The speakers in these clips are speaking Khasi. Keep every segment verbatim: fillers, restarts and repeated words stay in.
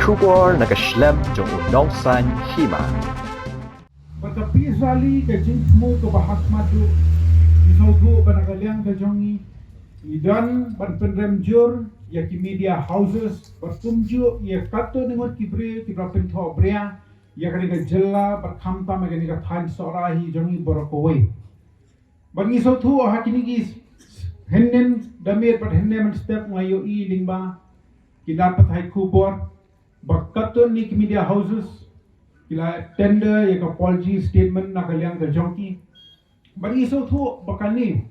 Khubor na ka shlem jong u nongsan hima. Bad ka Peace Rally ka jingthmu kaba hakhmat ruh, ngi sngewthuh ba na ka liang ka jong ngi, ngi don ban pynrem jur ïa ki media houses bad kumjuh ïa katto katne ngut ki briew kiba la pynthohbria ïa kane ka jylla bad khamtam ïa kane ka thaiñ Sohra hi jong ngi baroh kawei. Bad ngi sngewthuh ha kine ki hynnin da miet bad hynnin mynstep nga ïohi lyngba ki lad pathai khubor ba katto katne ki media houses ki la tender ïa ka apology statement na ka liang ka jong ki. Bad ngi sngewthuh ba kane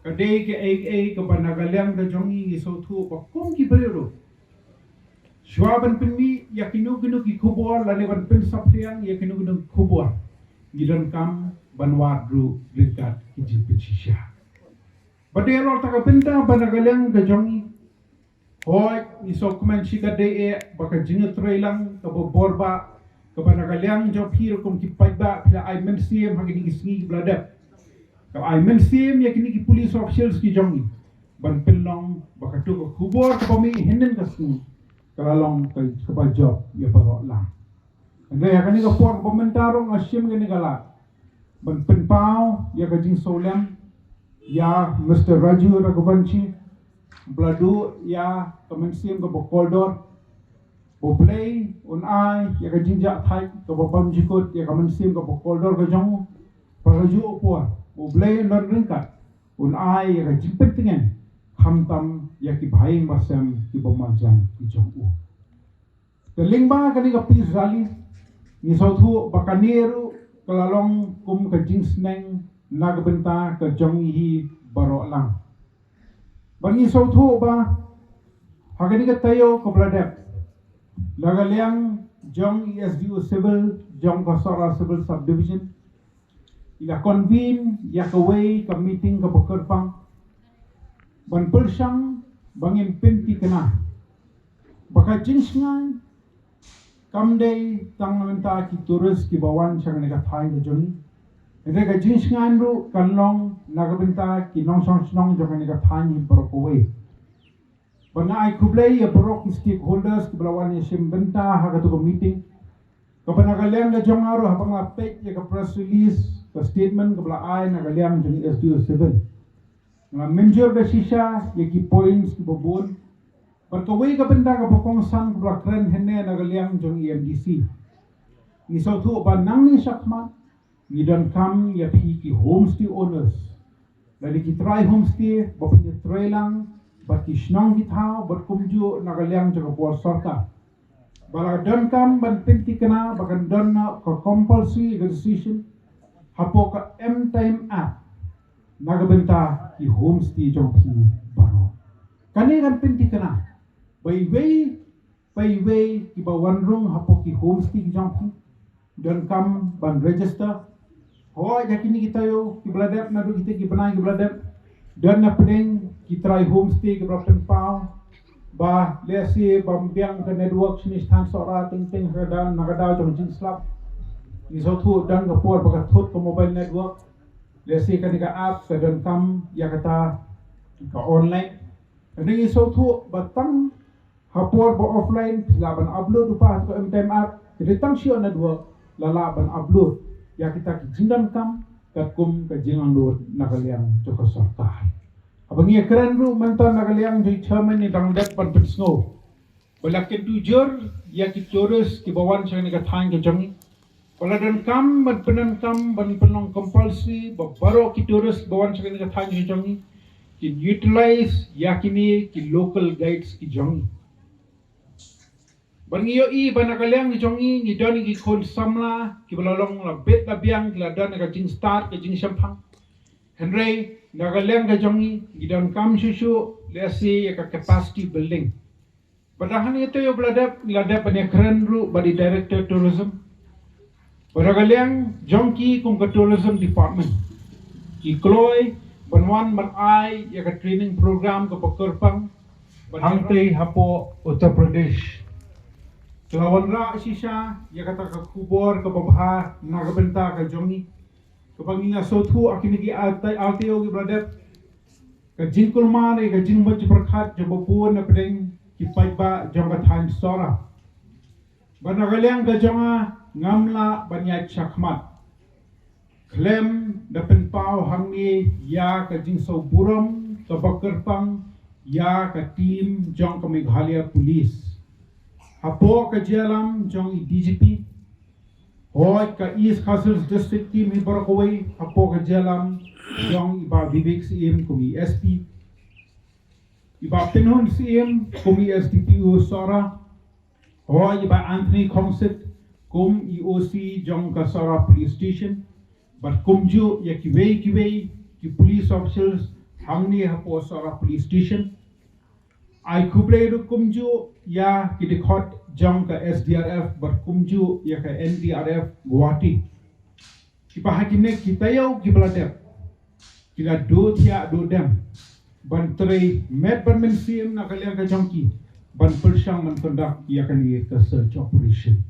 ka dei kaei kaei kaba na ka liang ka jong ngi ngi sngewthuh ba kum ki briew ruh, shuwa ban pynmih ïa kino kino ki khubor lane ban pynsaphriang ïa kino kino ki khubor, ngi donkam ban wad ruh ryngkat ki jingpynshisha. Bad dei halor kata ka bynta ba na ka liang ka jong ngi, hooid, ngi sngewkmen shikatdei eh ba ka jingïatreilang kaba bor bah kaba na ka liang jong phi ruh kum ki paidbah phi la ai mynsiem ha kine ki sngi kiba la dep, ka ai mynsiem ïa kine ki police officials ki jong ngi ban pynlong ba kato ka khubor kaba mih hynnin ka sngi ka la long ka, kaba jop ïa baroh lang. Hynrei ha kane ka por kaba mynta ruh nga shim kane ka lad ban pynpaw ïa ka jingsngewlem ïa Mister Raju Raghuvanshi, ba la duh ïa ka mynsiem kaba kordor, ba U Blei un ai ïa ka jingjahthait kaba bymjukut ïa ka mynsiem kaba kordor ka jong u. Bad ha kajuh ka por, ba U Blei un don ryngkat, un ai ïa ka jingpyntngen khamtam ïa ki bahaïing bahasem kiba marjan ki jong u. Te lyngba kane ka Peace Rally, ngi sngewthuh ba kane ruh ka la long kum ka jingsneng na ka bynta ka jong ngi hi baroh lang. Bad ngi sngewthuh ba ha kane ka taïew kaba la dep, na ka liang jong i S D O Civil jong ka Sohra Civil Subdivision, i la convene ïa kawei ka meeting kaba kyrpang ban pyrshang ba ngin pynthikna ba ka jingshngaiñ kam dei tang na ka bynta ki tourist kiba wan sha kane ka thaiñ ka jong ngi, hynrei ka jingshngaiñ ruh kan long na ka bynta ki nongshong shnong jong kane ka thaiñ hi baroh kawei. Bad nga ai khublei ïa baroh ki stakeholders kiba la wan ïashim bynta ha kato ka meeting. Kaba na ka liang ka jong nga ruh haba nga la peit ïa ka press release, ka statement kaba la ai na ka liang jong i S D O Civil, nga la mynjur da shisha ïa ki points kiba bun. Bad kawei ka bynta kaba kongsan kaba la kren hynne na ka liang jong i M D C, ngi sngewthuh ba nangne shakhmat ngi donkam ïa phi ki homestay owners, lane ki trai homestay ba pynïatreilang bad ki shnong ki thaw bad kumjuh na ka liang jong ka bor sorkar, ba la donkam ban pynthikna ba kan don ka compulsory registration hapoh ka M Time Act na ka bynta ki homestay jong phi baroh. Kane kan pynthikna ba iwei pa iwei kiba wan rung hapoh ki homestay ki jong phi donkam ban register. Hooid, ha kine ki taïew kiba la dep, naduh kita ki bnai kiba la dep, don na pdeng ki trai homestay kiba la pynpaw ba lehse bym biang ka network shane sha thaiñ Sohra, teng teng ha ka daw, na ka daw jong ka jingslap. Ngi sngewthuh don ka por ba ka thut ka mobile network, lehse kane ka app ka donkam ïa kata ka online. Hynrei ngi sngewthuh ba tang ha por ba offline phi lah ban upload u pa ha ka M Time App, ka dei tang shu ïoh network la lah ban upload ïa kita ki jingdonkam katkum ka jingangnud na ka liang jong ka sorkar. Haba ngi ïakren ruh mynta na ka liang jong i chairman, ngi dang dep ban pynsngew ba la kyntu jur ïa ki tourist kiba wan sha kane ka thaiñ ka jong ngi, ba la donkam ban pyndonkam ban pynlong compulsory ba baroh ki tourist ba wan sha kane ka thaiñ ka jong ngi kin utilize ïa kine ki local guides ki jong ngi. Bad ngi ïohi ba na ka liang ka jong ngi ngi don ki khun samla kiba la long la bit la biang, ki la don ka jingstad ka jingshemphang. Hynrei na ka liang ka jong ngi ngi donkam shuh shuh lehse ïa ka capacity building. Bad hangne ïa ka taïew ba la dep ngi la dep ban ïakren ruh bad i Director Tourism, bad na ka liang jong ki kum ka Tourism Department ki kloi ban wan ban ai ïa ka training program kaba kyrpang bad hangtei hapoh Uttar Pradesh. Ki la wanrah shisha ïa kata ka khubor kaba bha na ka bynta ka jong ngi, kaba ngi la sngewthuh ha kine ki ar taïew kiba la dep, ka jingkulmar ne ka jingmut jingpyrkhat jong ba bun na pdeng ki paidbah jong ka thaiñ Sohra. Bad na ka liang ka jong nga, ngam lah ban ïaid shakhmat khlem da pynpaw hangne ïa ka jingsngewburom kaba kyrpang ïa ka team jong ka Meghalaya Police, hapoh ka jingïalam jong i D G P, hooid ka East Khasi Hills District team hi baroh kawei, hapoh ka jingïalam jong i Bah Vivek Syiem kum i S P, i Bah Pynhun Syiem kum i S D P O Sohra, hooid i Bah Anthony Khongsit kum i O C jong ka Sohra Police Station, bad kumjuh ïa kiwei kiwei ki police officers hangne hapoh Sohra Police Station. Ai khublei ruh kumjuh ïa ki dkhot jong ka S D R F bad kumjuh ïa ka N D R F Guwahati, kiba ha kine ki taïew kiba la dep ki la duh thiah duh dem ban trei met bad mynsiem na ka liang ka jong ki ban pyrshang ban conduct ïa kane ka search operation.